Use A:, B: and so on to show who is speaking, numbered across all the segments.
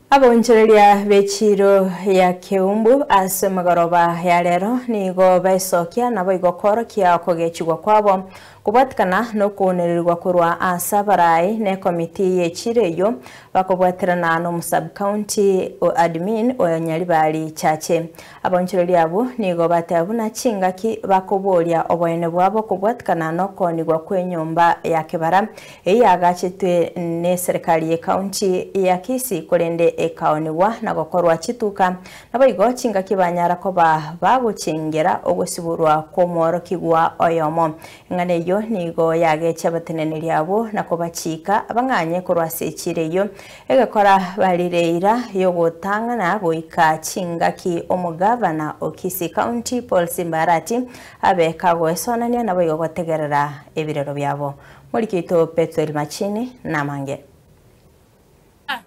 A: Abaonchoreria b'echiiro ya Keumbu ase emegoroba ya rero nigo baesokia naboigo koorokia okogechigwa kwabo kobwatikana nokounererigwa korwa ase abarai na ekomiti y'echiiro eyio bakobwaterana n'omosabukaunti o admin o Nyaribari Chache. Abaonchoreria abwo nigo bateba buna chingaki bakoboria oboene bwabo kobwatikana nokoonigwa kw'enyomba ya kebara Eyio yaagachetwe neserikari y'ecounty ya Kisii korende ekaonigwa na gokorwa chituka. Naboigo chingaki banyara koba bagochengera ogosiborwa kw'omworokigwa oyomo. Eng'ana eyio nigo yageche abateneneri abwo na kobachiika bang'anye korwa ase echiira eyio egekora barire eira y'ogotang'ana goika chingaki omogavana o Kisii County Paul Simba Arati abe kagoesonania naboigo gotegerera ebirero biabo. Morikeito Bethuel Machini namange.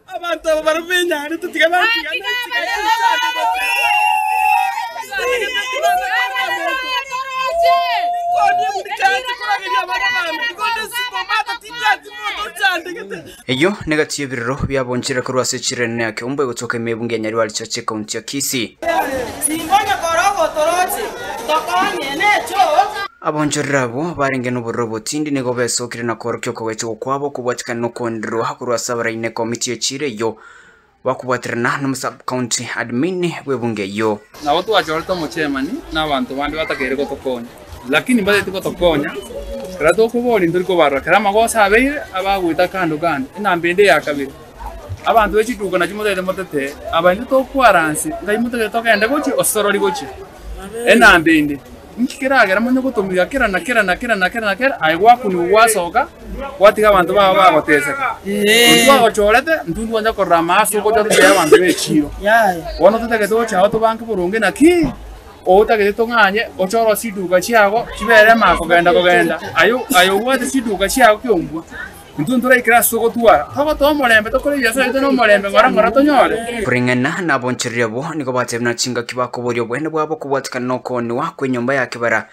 B: Abanto aba barabwo benyarete, tiga bantigane,
C: Eyio negati y'ebirero biabonchire korwa ase echiro enene ya Keumbu egotoka ime y'ebunge ya Nyaribari Chache ekaunti ya Kisii. Abaonchoreri abwo barenge nobororo obotindi nigo besokire na koorokia okogechigwa kwabo kobwatikana nokoondererwa korwa ase abaraini ekomiti y'echiira eyio bakobwaterana nomosabukaunti admin bw'ebunge eyio.
D: Nabo twachorete omochemani na abanto bande batakeire gotokonya, lakini mbatagete gotokonya, ekero tokoboria ntori kobarora. Ekero amagoso abeire, abagoeta kando kando. Enamba ende ya kabere, abanto be chiduka nachio motagete motetee, aba intwe tokwaranse ngai motagete togende gochia gose torori gochia. Enamba ende. Inki keragere monye gotomiga kera na kera na kera na kera na kera, aye gwakunigwa gwasoka, gwatiga abanto bao bagoteseka. Intwe twagochorete, intwe ntwancha korora amaaso ogocha totebie abanto b'echiiro. Bono totagete gocha ao tobange boronge naki, otagete tong'anye, oche orosie chiduka chiago, chibere ama kogenda kogenda, aye aye obwate chiduka chiago kiombwa. Intwe ntoraikere ase ogotwara, togotoa omorembe tokore ebiasara biaito nomorembe ng'ora ng'ora tonyore.
C: Koreng'ana nabonchoreria abwo nigo batebire na chingaki bakoboria obweene bwabo kobwatikana nokoonigwa kw'enyomba ya kebara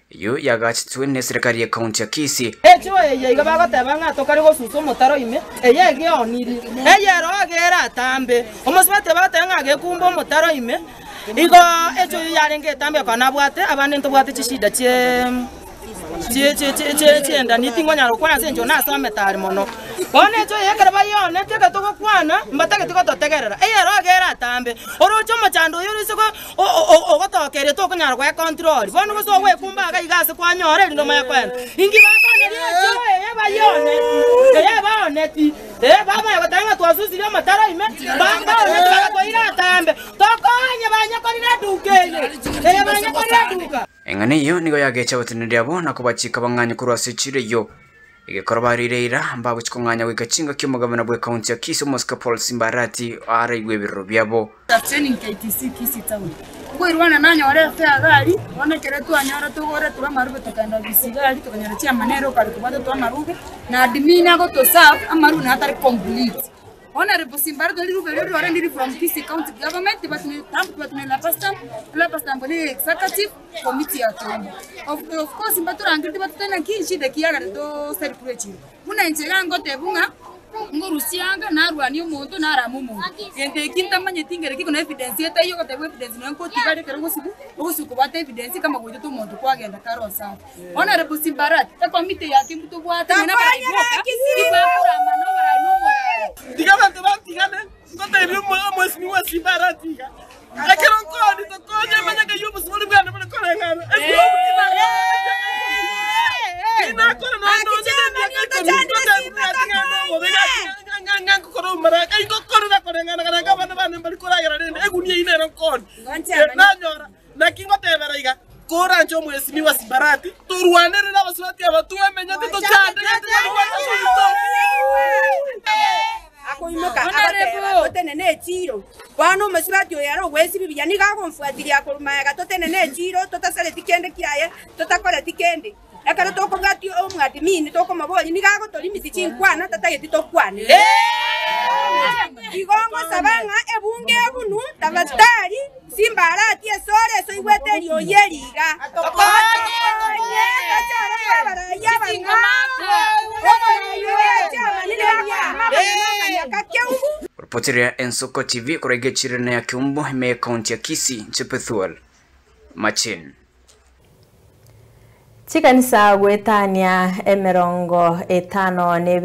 C: eyio yagachetwe neserikari y'ekaunti ya Kisii.
E: Echoo eye iga bagoteba ng'a tokare gosusa omotaro ime, eye egeoniri, eye ero egere atambe. Omosubati bagoteba ng'a agekumba omotaro ime, igo echoo eyio yarenge etambe ekaba nabwate abande ntobwate chishida chie. Chi'endani tingonyara gokwana ase enchera nasomete are mono. Bono enchera eye ekero bayionete ekero togokwana, mbatageti gototegerera. Eyero iga eratambe, oroche omochando oyo oroise ogotokeria tokonyara goecontrol. Bono gose ogwekumba iga iga ase kwanyora erinde omanye koenda. Inki bakoneria enchera eye bayioneti, eye baoneti, eh, bamanya goteba ng'a twasusirie amataro ime, baoneti bagakoira atambe. Tokonye banyekorire eduka eye, eye banyekorire eduka.
C: Eng'ana eyio nigo yagecha abateneneri abwo na kobachika bang'anye korwa ase chiira eyio. Egekoro bareire eira, mbagochia kong'anya goika chingaki omogabana bw'ekaunti ya Kisii omosike Paul Simba Arati araigwe ebiroro biabo.
F: Training KTC Kisii Town. Nkoirwana nanyora efare gari, bono ekero twanyora togore twa amarube tokagenda ofisi gari tokanyora chairman ere okare kobwata twa amarube, na admin agotoserve amarube naye atari complete. Honourable Simba Ruto riruba erio riore ndiri from Kisii County Government but ne stamp but ne rubber stamp, rubber stamp ne executive committee ya Keumbu. Of, of course mbatorangereti batotebie naki nshida ki yagera to celebrate chiro. Buna inche iga ngotebu ng'a ngorusia anga narwanie omonto narame omonto. Gento eki ntamanyeti nkere ki na evidence etaiyo ogoteba evidence nonya nkotiga are ekero ogosibwa, ogosibwa kobwate evidence kama gwaitete omonto kwagenda kare osafi. Honourable Simbarati, ekomiti ya Kimbu tobwate nonya nabarai boka, tibakoramana oborai na omorai.
B: Tiga abanto bantigane, ngotebie omwesimigwa Simbarati iga, Ekero nkooni tokonye manya ng'ai obosibore bwane bore koreng'ana. Tinakora nonya nonye nemiaka ikomi, ngotebie ng'a ting'ana obobe gaki ng'a ngokora obomarai, ng'ai ngokorera koreng'ana ng'a abana bane mbari koragera rende egunia eyio nero nkooni. Nanyora Naki ngotebera iga, koranche omwesimigwa Simbarati, torwanerere abasubati aba twemenyete tochandegete tari gocha goito.
G: Akoimoka agateba, Totenene echiiro. Bono omosubati oyo ere ogwesibia buya nigo agomfuatiria akorwa magega, Totenene echiiro, totasareti kende kiaye, totakoreti kende. Ekero tokobwatia omwadimini tokomoboria, nigo agotorimisia chinkwana tatageti tokwane. Igo ngosaba ng'a ebunge ebunu tafadhali simbarati esore esoigwete eriogi eri iga. Tokonye tochore abarai abang'ao, omorai oyo echamanire akorama amang'ana amanyaka keumbu.
C: Nkoripoteria Ensoko TV korwa echiro ya Keumbu ime ekaunti ya Kisii, Chepethuel Machin.
A: Chikanisa gwetania 52.